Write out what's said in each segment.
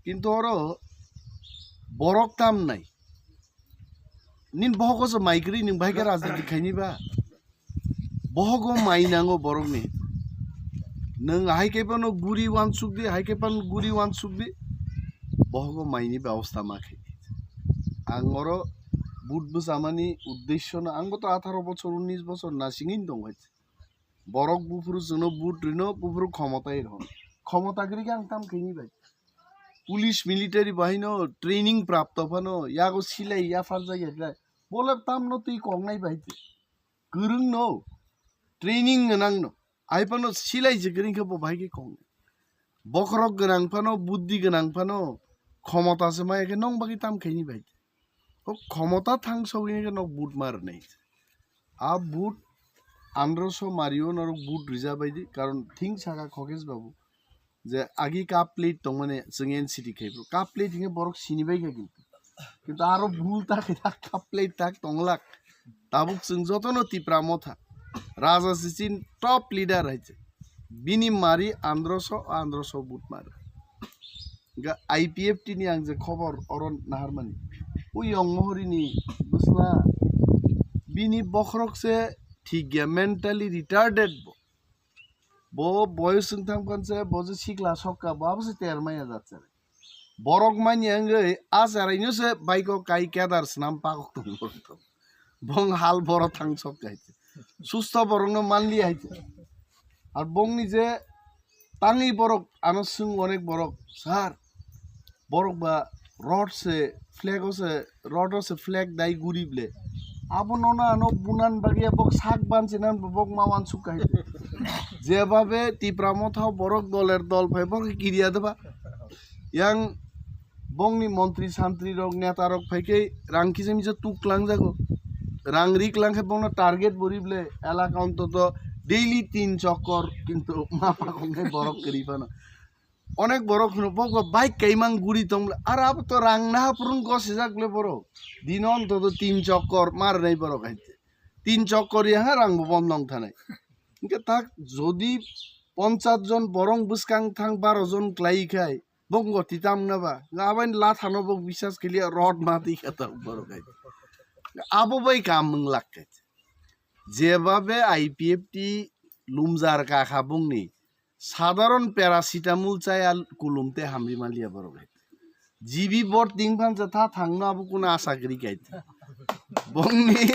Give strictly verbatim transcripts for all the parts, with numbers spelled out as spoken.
Kintu oro borok tam nai. Nin bohogo se mai kwrwi nwng bahai khe rajniti khaini ba? Bohogo mai nango borokni. Nwng hai khe phano guri wansuk di, hai khe phano guri wansuk di. Bohogo maini bebosta ma khe. Ang oro but bwchamani uddesyo no, ang bo to atharo bochor, unnish bochor nasingwi tong hai. Borok buphuru chwngno but rino, buphuru khomota rw. Khomota kwrwi khe ang tam khaini bai. Police military bahai no training prapto phano, yago silai yaphar jagya khe. Bole tamno twi kok nai bai. Kwrwng no, training gwnang no. Ai phano silai se kwrwng khe bo bahai khe kok nai. Bokhorok gwnang phano, buddhi gwnang phano, khomota se maya khe nong bagwi tam khaini bai. O khomota thang sogwi khe nok but ma rwnai. A but androso mario norok but rija bai di, karon thing saka Khokesh babu. Je agi cup plate tongmani chwng N C D khai bro. Cup plate hinge borok sini bai kha kintu. Kintu aro bul ta khe ta cup plate tak tonglak. Tabuk chwng jotono Tipra Motha. Raja Sachin top leader hai se. Bini mari androso, androso but mar. Ga I P F T ni ang je khobor oro naharmani. Uyong Mohori ni bwsla bini bokhorok se thik ya, mentally retarded bo. Bo boyos wng thang khan se bo je sikla sokka bo abo se ter maya jat se. Borok manya wngwi a cheraino se bike o kai kedar swnam pakok tong borok tong. Bong hal boro thang sok kai se. Susto borok no manli hai se. Ar bongni je tangwi borok ano swng onek borok, "Sir, borok ba rod se flag o se, rod o se flag dai guri ble. Abo nono ano bunan bagwi bok sak banchinan bok ma wansuk kai." Jebabe Tipra Motha borok doler dol phai borok kiriya deba. Yang bongni montri santri rok, neta rok phai khe rang kisa misa tuk klang jago. Rang ri klang khe bongno target bori ble elaka ontoto daily tin chokor kintu ma pakong khe borok kiri phano. Onek borok hwno, "Bo, bo bike kaimang guri tong le." Ar abo to rang naha purung gosijak le borok. Dino ontoto tin chokor mar nai borok hai. Tin chokor ya ha rang bo bondong thanai. Hingke tak jodi ponchas jon borong bwskang thang baro jon klai khai, bo ngo titam na ba? Nga abai lathano bo bisas kiliya rod ma twi kha ta borok hai. Abo bai kam wng lak khai. Jebabe I P F T lumjar ka kha bongni. Sadharon paracetamol chaya kulum te hamri manliya borok hai. G B bor ting phan cha tha thangno abo kuno asa kwrwi kai. Bongni,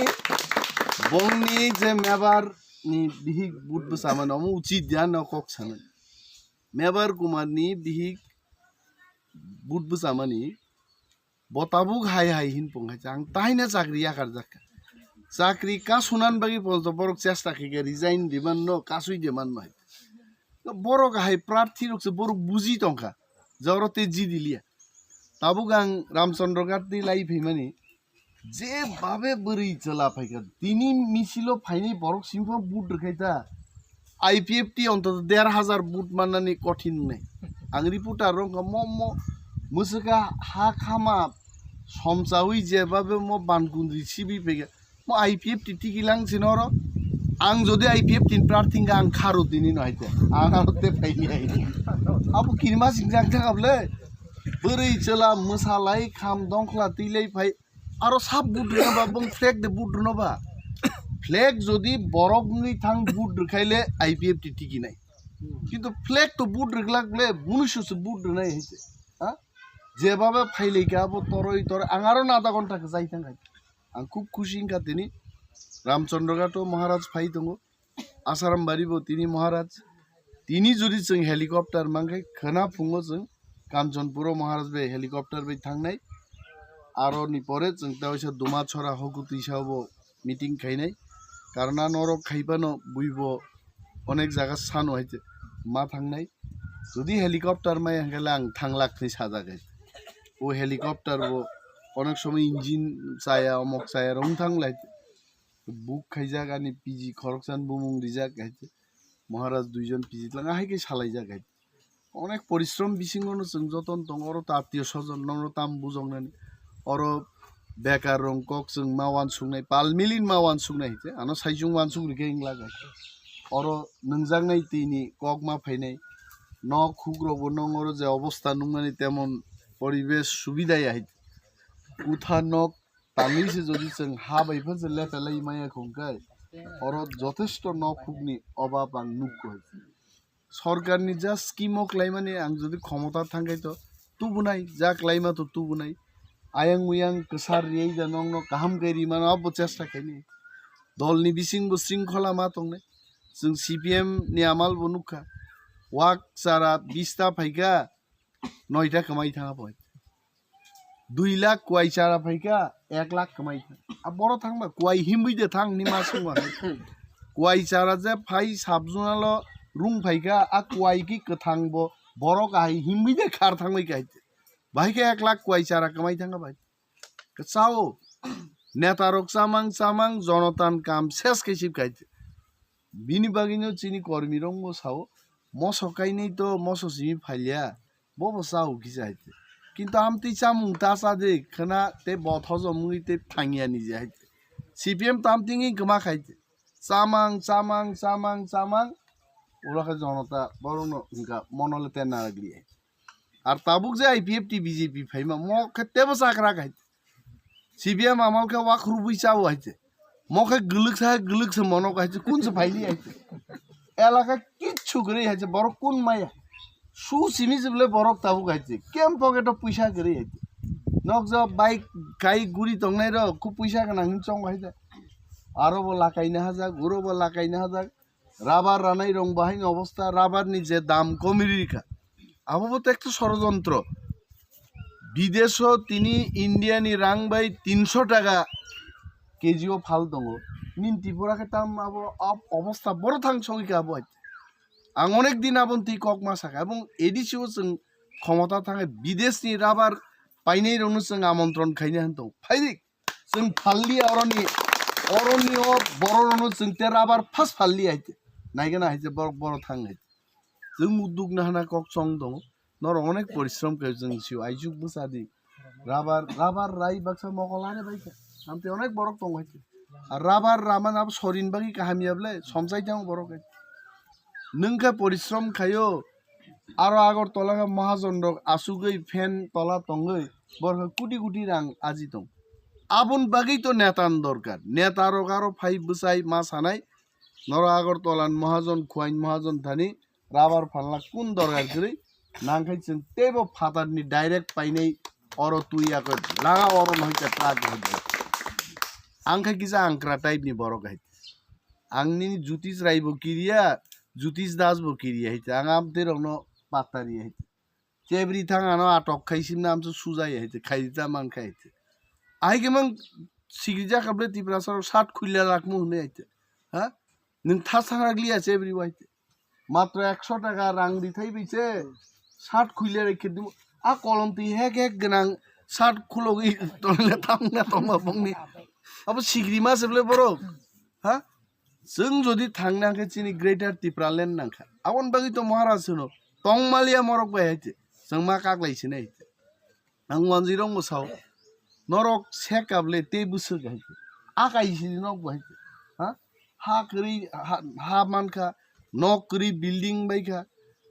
bongni je mebar ni bihik but bwsamani omo uchit ya no kok sanani. Mebar Kumar ni bihik but bwsamani bo tabuk hai hai hin pung hai ang taina chakri yakar jakka. Chakri kasunan bagwi bo borok chesta khe resign diman no kasui diman no hai. Borok hai prarthi rok se borok buji tongkha. Joro te ji diliya. Tabuk ang Ramchandra Ghat ni lai phaimani je babe bwrwi chwla phaikha. Tini misilo phainai borok singpha but rwkhai ta. I P F T ontoto der hajar but mannani kothin wngnai. Ang reporter rok wngkha mo mo mwswkha ha khama somchawi je babe mo bankundri sibi phaikha. Mo I P F T tiki lang sino oro. Ang jodi I P F T ni prarthi hingkha ang kharo tini no haite. Ang aro te phaini hai. Abo kirma singjak thang able. Bwrwi chwla mwsalai kham dongkhla twilai phai. Aro sab but rwna ba bong flag de but rwno ba. Flag jodi borok wngwi thang but rwkhaile I P F T tiki nai. Kintu flag to but rwglak le bunusu se but rwnai haite. Ha? Jebabe phailai kha abo toroi toroi ang aro nada gonta khe jai thang hai. Ang khub khusi wngkha tini Ramchandra Ghat o Maharaj phai tongo. Asaram bari bo tini Maharaj. Tini jodi chwng helicopter mankhe khwna phungo chwng Kanchanpur o Maharaj bai helicopter bai thangnai. Aro ni pore chwng ta waisa Duma Chhora Hoku Twisa bo meeting khainai. Karna norok khaipano buibo onek jaga sano hai ma thangnai. Jodi helicopter mai hwnkhe le ang thanglak hinwi sajak hai. O helicopter bo onek somoi engine chaya, omok chaya rong thanglai. Book khaijak ani P G khoroksa ni bumung rijak hai. Maharaj duijon P G tlang hai khe salaijak hai. Onek porishrom bisingo no chwng joton tongo, oro ta attiyo sojon no tam bujoknani. Oro bekar rong kok chwng ma wansuknai, pal milin ma wansuknai hai khe. Ano saichung wansuk rikhe wngla hai. Oro nungjaknai twi ni kok ma phainai. Nok huk rok bo nong oro je obosta nukmani temon poribesh subida ya hai. Kutha nok tangwi se jodi chwng ha bai phan se lepelai maya khong kai, oro jothesto nok hukni obab ang nukko hai. Sorkarni ja scheme o klaimani ang jodi khomota thangkhai to tubunai, ja klaima to tubunai. Ayang uyang kwsar riyai da nokno kaham khe rimano abo chesta khaini. Dolni bisingbo sringkhola ma tongnai. Chwng C P M ni amal bo nukha. Wak chara bista phaikha, noita kwmai thangkha bo. Dui lakh kwai chara phaikha, ek lakh kwmai thang. A boro thangba kwai himwi de thang ni ma songma. Kwai chara je phai sabjunalo rung phaikha, a kwai ki kwthang bo borok ahai himwi de khar thangbai kha hai. Bahai khe ek lakh kwai chara kwmai thangkha bai. Kwchao. Neta rok chamang chamang jonotan kam ses khe sip khai. Bini bagwino chini kormi rok bo sao, moso kainwi to moso simi phailiya, bo bo chao kisa hai te. Kintu amtwi chamung ta cha de khna te bo thojom wngwi te thangya ni je hai te. C P M to amtwi wngwi kwma khai te. Chamang, chamang, chamang, chamang. Oro khe jonota borokno hwnkha mono le tenna rwgli hai. Ar tabuk je I P F T B J P phaima mo khe tebo chakra khai te. C P M amal khe wak rubui chao hai te. Mo khe gwlwksa, gwlwksa mono hai te, kun se phaili hai te. Elaka kichu gri hai te, borok kun maya. Su simi jible borok tabuk hai te. Kem pocket o puisa gri hai te. Nok ja bike kai guri tongnai rok, ku puisa gwnang hin chong hai te. Aro bo lakaina hajak, uro bo lakaina hajak. Rabar ranai rong bahai ni obostha, rabar ni je dam komi rikha. Abo bo to ekta sorojontro. Bidesho tini India ni rang bai tinsho taka K G o phal tongo. Nini Tripura khe tam abo ob-, obostha boro thang sogwi kha abo hai. Ang onek din aboni twi kok ma sakha, ebong A D C o chwng khomota thangwi bidesh ni rabar painai rokno chwng amontron khaina hin tongo. Phaidi. Chwng phalliya oroni, oroni o bororokno chwng te rabar phas phalliya hai te. Naikhe na hai se borok, borok thang hai te. Chwng uduk na hana kok chong tongo. Norok onek porishrom khe chwng sio, aichuk bwsa di. Rabar, rabar rai baksa mokol ani bai khe. Amte onek borok tongo hai te. Ar rabar raman abo sorin bagwi kaham ya ble, somsai tang borok hai. Nwng khe porishrom khaio, aro Agartala khe mahajon rok asugwi fan tola tongwi borok khe kuti kuti rang aji tong. Aboni bagwi to neta ni dorkar. Neta rok aro phai bwsai ma sanai, noro Agartala ni mahajon, Khuain mahajon thani rabar phalna kun dorkar kwrwi? Nang khe chwng teibo phatar ni direct painai oro twi ya khe laga oro no hoi khe truck hoi khe. Ang khe kisa angkra type ni borok hai. Ang nini Jyotish Rai bo kiriya, Jyotish Das bo kiriya hai. Ang amtwi rok no patta riya hai. Chebri thang ano atok khai simna amsa sujai hai. Khai ta man khai. Ai ke mang sigri ja kable Tiprasa rok sat khuila lakmu hune hai. Ha? Nwng tha sangra gliya chebri wai. Matro ekso taka rang rithai bai se shirt khwile rikhe dimo. A kolom twi hek hek gwnang shirt khulogwi tongna tongna tongma bongni. Abo sigrima se bole borok. Ha? Chwng jodi thangna khe chini Greater Tipraland nangkha. Aboni bagwi to Maharaj hwno. Tongmaliya morok bai hai te. Chwng ma kaklai sinai hai te. Ang wanjwi rok mwsao, norok sek kable tei bwswk hai khe. A kaisini nok bo hai khe. Ha? Ha kwrwi, ha, ha mankha, nok kwrwi, building baikha.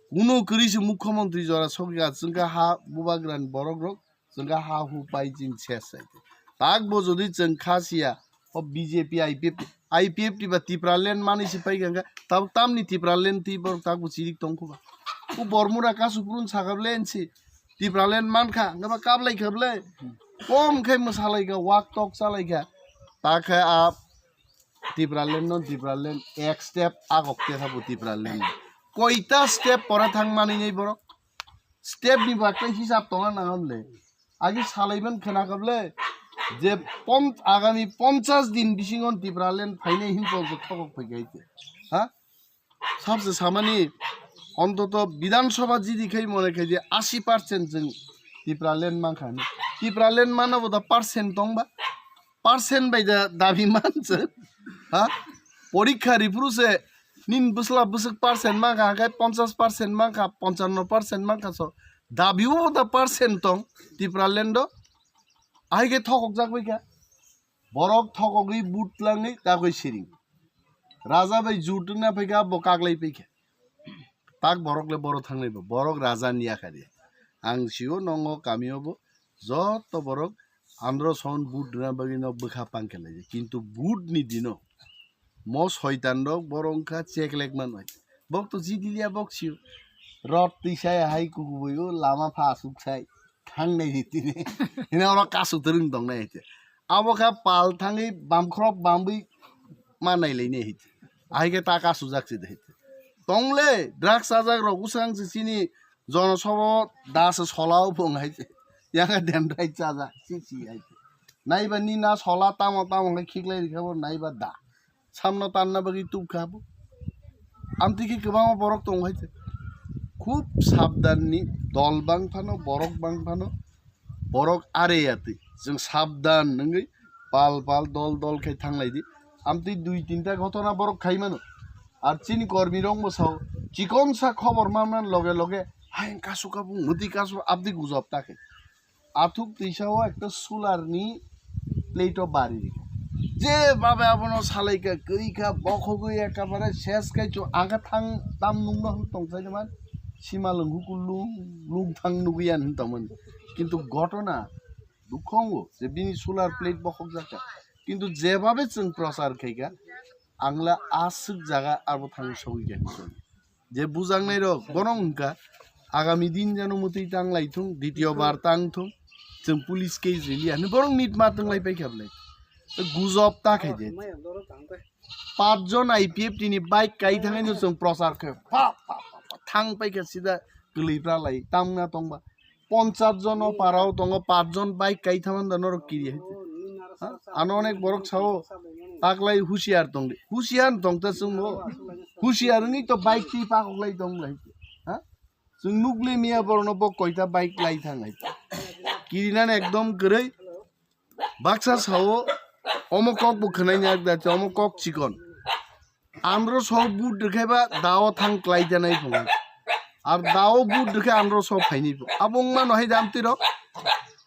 Kuno kwrwi se mukhyamantri jora sokya, chwngkha ha bubagrani borok rok, chwngkha ha hu pai chin ses hai khe. Tak bo jodi chwng kha siya, o B J P, I P F T, I P F T ba Tipraland manwi se paikha hwnkha, tabuk tamni Tipraland twi borok tabuk chirik tongkhu ba. O Bormura kasu phurun sakha ble nsi Tipraland mankha, hwnkha ba kablai kha ble. Kom khe mwsalaikha, wak tok chalaikha. Ta khe a Tipraland no Tipraland ek step agok te thabo Tipraland. Koita step pora thang manwi nai borok. Step ni ba khe hisab tongna nang le. Agi salaiman khna kable je pon-, agami ponchas din bisingo Tipraland phainai hin pon thokok phai khe. Ha? Sabse samani ontoto Bidhan Sabha jidi khai mone khai je ashi percent jeng Tipraland mankha. Tipraland mana bo da percent tongba? Percent bai da dabi manse. Ha? Porikha ripuru se nin bwsla bwswk percent mankha, hwnkhe ponchas percent mankha, ponchanno percent mankha so. Dabi o da percent tong Tipraland o. Ahai khe thokok jak bai kha. Borok thokogwi but langwi tagwi siring. Raja bai jut wngna phaikha, bo kaklai paikha. Tak borok le boro thangnai bo, borok raja ni yakhari. Ang sio nongo kamio bo joto borok andro son vote rwna bagwi no bwkha pangkhe lai. Kintu vote ni dino mo soitan rok borok wngkha cheklek man bai. Bok to jidiliya bok sio. Rot twi sai hai kukubuio lama pha asuk sai. Thang nai di tini. Hino oro kasu twrwng tong nai hai. Abo kha pal thangwi bamkhrop bamwi ma nai lai nai hai. Ahai khe ta kasu jak si de hai. Tongle drugs chajak rok usang si chini jono sobo da se solao phung hai. Yang den rai chajak si si hai. Naiba ni na sola tamo tamo khe khiklai rikha bo naiba da. Samno tanna bagwi tubkha bo. Amtwi khe kwbangma borok tongo hai. Khub sabdan ni dol bang phano borok bang phano borok are yatwi. Chwng sabdan wngwi pal pal dol dol khai thanglai di. Amtwi dui tinta ghotona borok khai mano. Ar chini kormi rok bo sao chikon sa khobor manman loge loge hai kasu kabung muti kasu abdi gujab ta khe. Athuk twisao ekta solar ni plate o bari rikha. Je babe abono salaikha, kwrwikha, bokhogwi ekabare ses khai chu angkha thang tam nungno hwn tongsaini man sima lwnghuku lung lung thang nugwi ani hwn tongmani. Kintu ghotona dukho wngo je bini solar plate bokhok jakha. Kintu jebabe chwng prochar khaikha, angla aswk jaga abo thang sogwi kha hinwi. Je bujaknai rok bono wngkha agami din jano mutwi tang lai thung, ditiyo bar tang thung, chwng police case rili ani borok mit ma tong lai paikha bwlai. Gujob ta khai de. Pach jon I P F T ni bike kai thangwi no chwng prochar khe pa pa pa pa thang paikha sida kwlwi pra lai tamna tongba. Ponchas jon o parao tongo, pach jon bike kai thaman da norok kiri hai. Ha? Ano onek borok sao taklai husiar tong di. Husiar tong ta chwng bo. Husiar wngwi to bike ti pakok lai tong lai. Ha? Chwng nukle miya borok no bo koita bike lai thang hai. Kiri nan ekdom kwrwi. Baksa sao omo kok bo khwnai nyak da omo kok chikon. Andro so but rwkhe ba dao thang klai janai phungo. Ar dao but rwkhe andro so phaini pho. Abo wngma no hai dam tiro.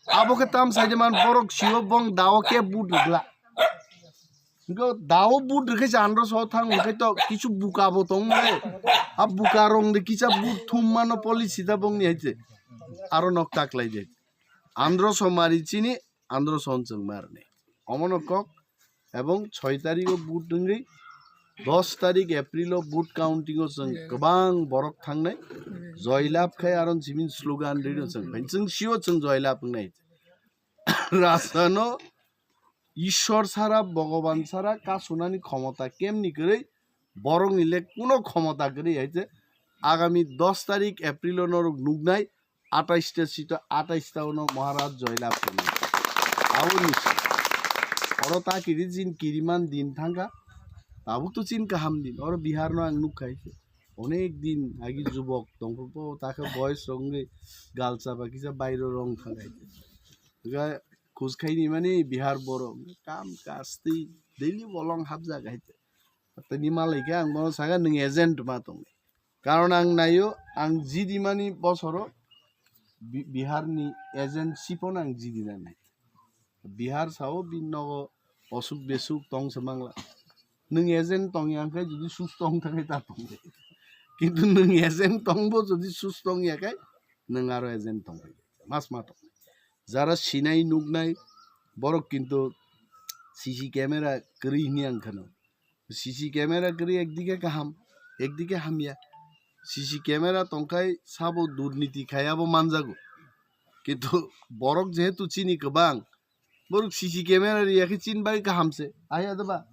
Abo khe tam sai man borok sio bong dao ke but rwgla. Go dao but rwkhe se andro so thang rwkhe to kichu buka bo tong mole. A buka rong de kicha but thum mano policy da bong ni haite. Aro nok tak lai de. Andro so mari chini andro son chwng marni. Omono kok ebong soi tarik o but wngwi dos tarik April o but counting o chwng kwbang borok thangnai. Joy lab khai aron simin slogan rino chwng. Phain chwng sio chwng joy lab wngnai. Rasano Ishwar sara, Bhogoban sara kasunani khomota kemni kwrwi borokni le kuno khomota kwrwi hai je agami dos tarik April o norok nuknai atais ta sito atais ta ono Maharaj joy lab khainai. Aboni oro ta kiri jin kiriman din thangkha. Tabuk to chin kaham din. Oro Bihar no ang nuk khai. Onek din agi jubok tongkho ta khe boys rok wngwi gal chaba kisa bairo rong thangai. Ga khus khaini mani Bihar borok kam kasti daily bolong hapjak hai. Tini malai khe ang bono saka nwng agent ma tong. Karon ang naio ang jidi mani bosoro Bi-, Bihar ni agent siphon ang jidi nanai. Bihar sao bini nogo osuk besuk tong se mangla. Nwng agent tong yang khe jodi susto wng thangkhe ta tong de. Kintu nwng agent tongbo jodi susto wng ya khe nwng aro agent tong khe mas ma tong. Jara sinai nuknai borok kintu C C camera kwrwi hini ang kheno. C C camera kwrwi ekdike kaham, ekdike hamya. C C camera tongkhai sabo durniti khai abo manjago. Kintu borok jehetu chini kwbang, borok C C camera riya khe chini bagwi kaham se. Aya doba.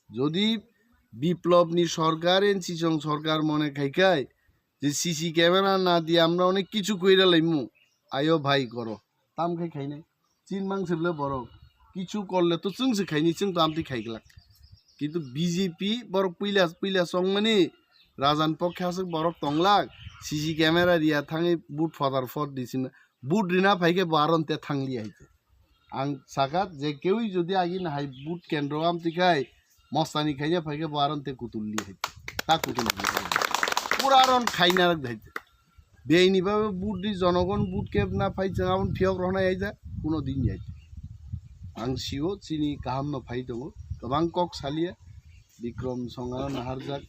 Jodi Biplobni sorkar, N C Song sorkar mone khai khai je C C camera na diye amra onek kichu koira laimu. Ayo bhai koro. Tam khai khainai. Chin mang se bole borok. Kichu korle to chwng se khaini chwng to amtwi khaiglak. Kintu B J P borok puila puila chongmani rajan pokhe aswk borok tonglak C C camera riya thangwi but photar phot di sina but rina phaikhe bo aron te thangli hai. Ang saka je kewi jodi agi na hai but kendro amtwi khai mostani khaina phaikhe bo aron te kutulli hai. Ta kutulli. Pura aron khaina rak dai. Bini babe but di jonogon but kep na phai chwng abon phiyok rohna yaida kuno din yai. Ang sio chini kaham no phai tongo. Kwbang kok salia Bikrom Songano naharjak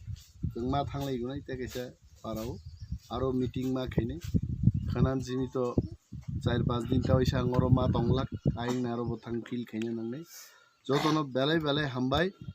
chwng ma thanglai gunai te kaisa parao aro meeting ma khainai. Kanan simi to char panch din ta oisa ngoro ma tonglak, ayang naro bo thang feel khaina nangnai. Jotono belai belai hambai.